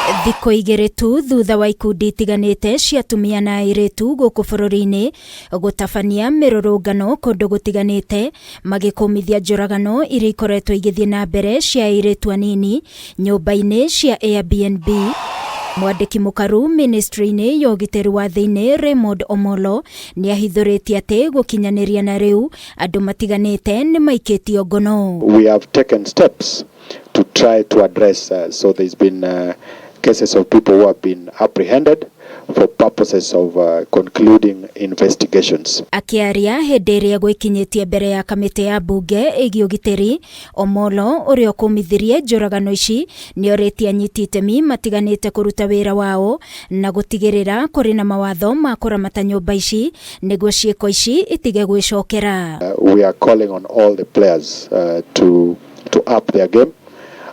Thikũ igĩrĩ tu thutha wa ikundi itiganĩte cia atumia na airĩtu gũkũ bũrũri-inĩ gũtabania mĩrũrũngano kũndũ gũtiganĩte magĩkũmithia njũragano iria ikoretwo igĩthiĩ na mbere cia airĩtu anini nyũmba-inĩ cia Airbnb. Mwandĩki mũkaru ministry-inĩ ya ũgitĩri wa thĩinĩ Raymond Omolo nĩ ahithũrĩtie atĩ gũkinyanĩria na rĩu andũ matiganĩte nĩ maikĩtio ngono. We have taken steps to try to address, so there's been cases of people who have been apprehended for purposes of concluding investigations. Akĩaria hĩndĩ ĩrĩa gwĩkinyĩtie mbere ya kamĩtĩ ya mbunge ĩgiĩ ũgitĩri, Omolo ũrĩa ũkũmithirie njũragano ici nĩ orĩtie anyiti itemi matiganĩte kũruta wĩra wao na gũtigĩrĩra kũrĩ na mawatho ma kũramata nyũmba ici nĩguo ciĩko ici itige gwĩcokera. We are calling on all the players to up their game,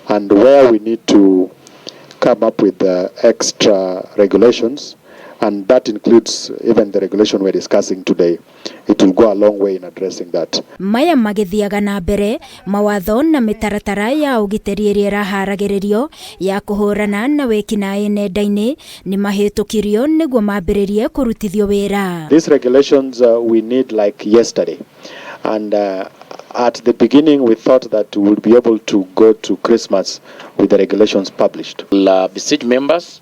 and where we need to come up with extra regulations, and that includes even the regulation we're discussing today. It will go a long way in addressing that. Maya magĩthiaga na mbere, mawatho na mĩtaratara ya ũgitĩri ĩrĩa ĩraharagĩrĩrio ya kũhũrana na wĩkinaĩ nenda-inĩ nĩ mahĩtũkirio nĩguo mambĩrĩrie kũrutithio wĩra. These regulations we need like yesterday, and at the beginning we thought that we would be able to go to Christmas with the regulations published. Beseech members,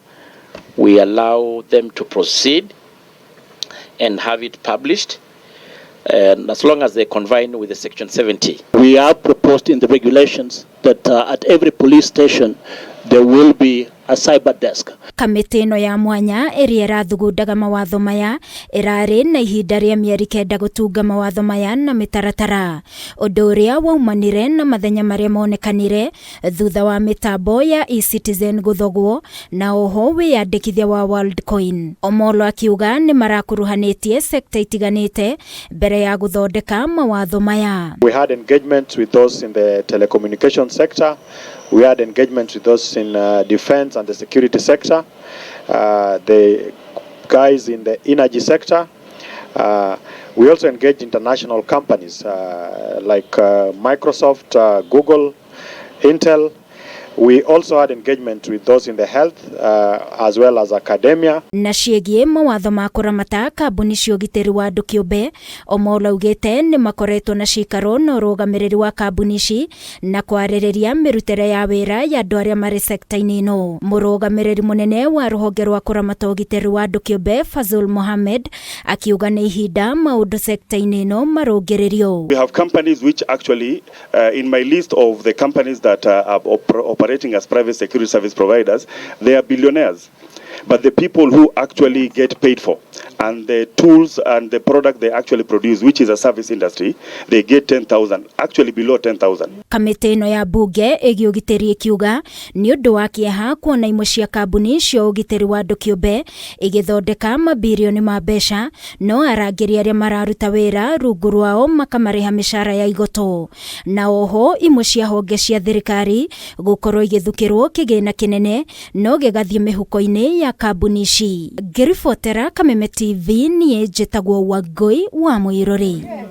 we allow them to proceed and have it published, and as long as they conform with the Section 70. We have proposed in the regulations that at every police station there will be a cyber desk. Kamĩtĩ ĩno ya mwanya ĩrĩa ĩrathugundaga mawatho maya ĩrarĩ na ihinda rĩa mĩeri 9 gũtunga mawatho maya na mĩtaratara, ũndũ ũrĩa waumanire na mathenya marĩa monekanire thutha wa mĩtambo ya eCitizen gũthogwo na oho wĩyandĩkithia wa Worldcoin. Omolo akiuga nĩ marakuruhanĩtie sekta itiganĩte mbere ya gũthondeka mawatho maya. We had engagement with those in the telecommunication sector. We had engagement with those in defense and the security sector, the guys in the energy sector. We also engaged international companies like Microsoft, Google, Intel. We also had engagement with those in the health as well as academia. Na ciĩgiĩ mawatho ma kũramata kambuni cia ũgitĩri wa andũ kĩũmbe, Omolo augĩte nĩ makoretwo na cikaro na ũrũgamĩrĩri wa kambuni ici na kwarĩrĩria mĩrutĩre ya wĩra ya andũ arĩa marĩ sekta-inĩ ĩno. Mũrũgamĩrĩri mũnene wa rũhonge rwa kũramata ũgitĩri wa andũ kĩũmbe Fazul Mohammed akiuga nĩ ihinda maũndũ sekta-inĩ ĩno marũngĩrĩrio. We have companies which actually, in my list of the companies that are operating as private security service providers, they are billionaires. But the people who actually get paid for and the tools and the product they actually produce, which is a service industry, they get 10,000, actually below 10,000. Kamĩtĩ ĩno ya mbunge ĩgiĩ ũgitĩri ĩkiuga nĩ ũndũ wa kĩeha kuona imwe cia kambuni cia ũgitĩri wa andũ kĩũmbe igĩthondeka mabirioni ma mbeca no arangĩri arĩa mararuta wĩra rungu rwao makamarĩha mĩcara ya igoto, na oho imwe cia honge cia thirikari gũkorwo igĩthukĩrwo kĩgĩna kĩnene no gĩgathiĩ mĩhuko-inĩ ya kambuni ici. Ngĩribotera Kameme TV, niĩ njĩtagwo Wangũi wa Mũirũrĩ.